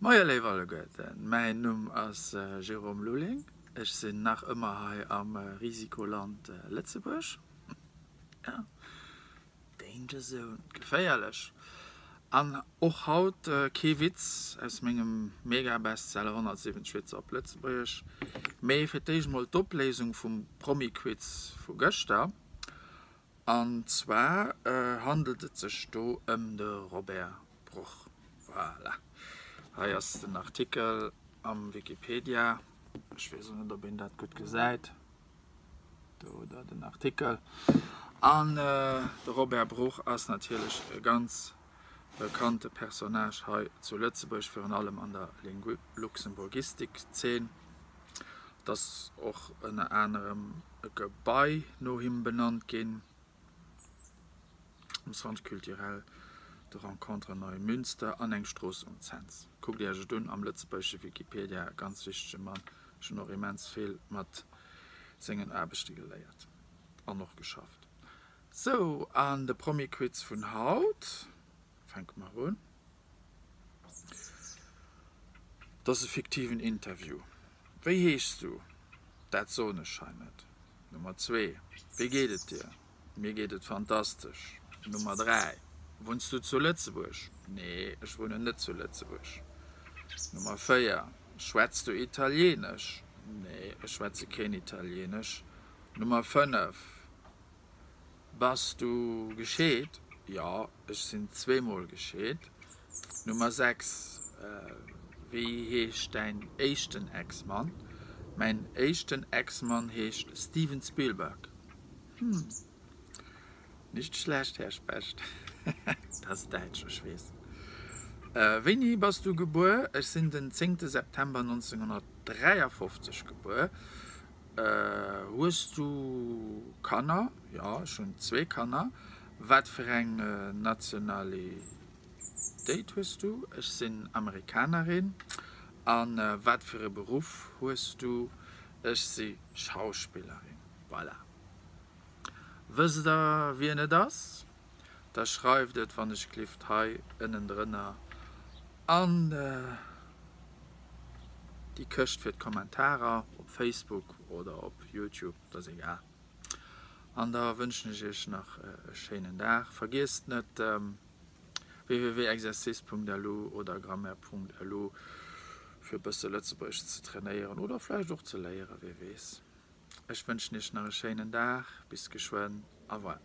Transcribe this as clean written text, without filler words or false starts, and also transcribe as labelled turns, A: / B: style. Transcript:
A: Moie léif alleguerten, mäin Numm ass Jérôme Lulling, ech sinn nach ëmmer hei am Risikoland Lëtzebuerg. Jo, Danger Zone, geféierlech. An och haut kee Witz aus mengem Mega-Bestseller 170 Witzer op Lëtzebuergesch, mee fir d'éischt mol d'Opléisung vum Promi-Quiz vu gëschter. An zwar handelt et sech do ëm de Robert Bruch. Voilà, hei ass den Artikel am Wikipedia. Ech weess och net, ob een dat gutt gesäit. Do hutt Der den Artikel. An de Robert Bruch ass natierlech e ganz bekannte Personnage hei zu Lëtzebuerg, virun allem an der Luxemburgistik-Zeen. Et ass och ënner anerem e Gebai no him benannt ginn, am Centre culturel de rencontres Neumünster an eng Strooss um Cents. Kuckt Iech et un am lëtzebuergesche Wikipedia, ganz wichtege Mann, ech hunn och immens vill mat sengen Aarbechte geléiert an och geschafft. Sou, an de Promi-Quiz vun haut, fänke mer un. Et ass e fiktiven Interview. Wéi heeschs du? Dat soen ech hei net. Nummer zwee, Wéi geet et dir? Mir geet et fantastesch. Nummer dräi, Wunns du zu Lëtzebuerg? Nee, ech wunnen net zu Lëtzebuerg. Nummer véier, Schwätz du Italieenesch? Nee, ech schwätze keen Italieenesch. Nummer fënnef, Bass du gescheet? Jo, ech sinn zweemol gescheet. Nummer 6, Wéi heescht däin éischten Ex-Mann? Mäin éischten Ex-Mann heescht Steven Spielberg. Hm, nicht schlecht, Här Specht. Dat ass däitsch, ech weess. Wéini bass du gebuer? Ech sinn den zéngte September 1953 gebuer. Hues du Kanner? Jo, ech hunn zwee Kanner. Wat fir eng Nationalitéit hues du? Ech sinn Amerikanerin. A wat fir e Beruff hues du? Ech si Schauspillerin. Voilà. Wësst der, wien et ass? Da schreift et wann ech glift hei ënnendrënner an déi Këscht fir d'Kommentarer op Facebook oder op Youtube, dat ass egal. An da wënschen ech iech nach e schéinen Dag. Vergiesst net www.exercice.lu oder grammaire.lu fir e bësse Lëtzebuergesch ze trainéieren oder vläicht och ze léieren, wie weess. Ech wënschen iech nach e schéinen Dag, bis geschwënn, au revoir.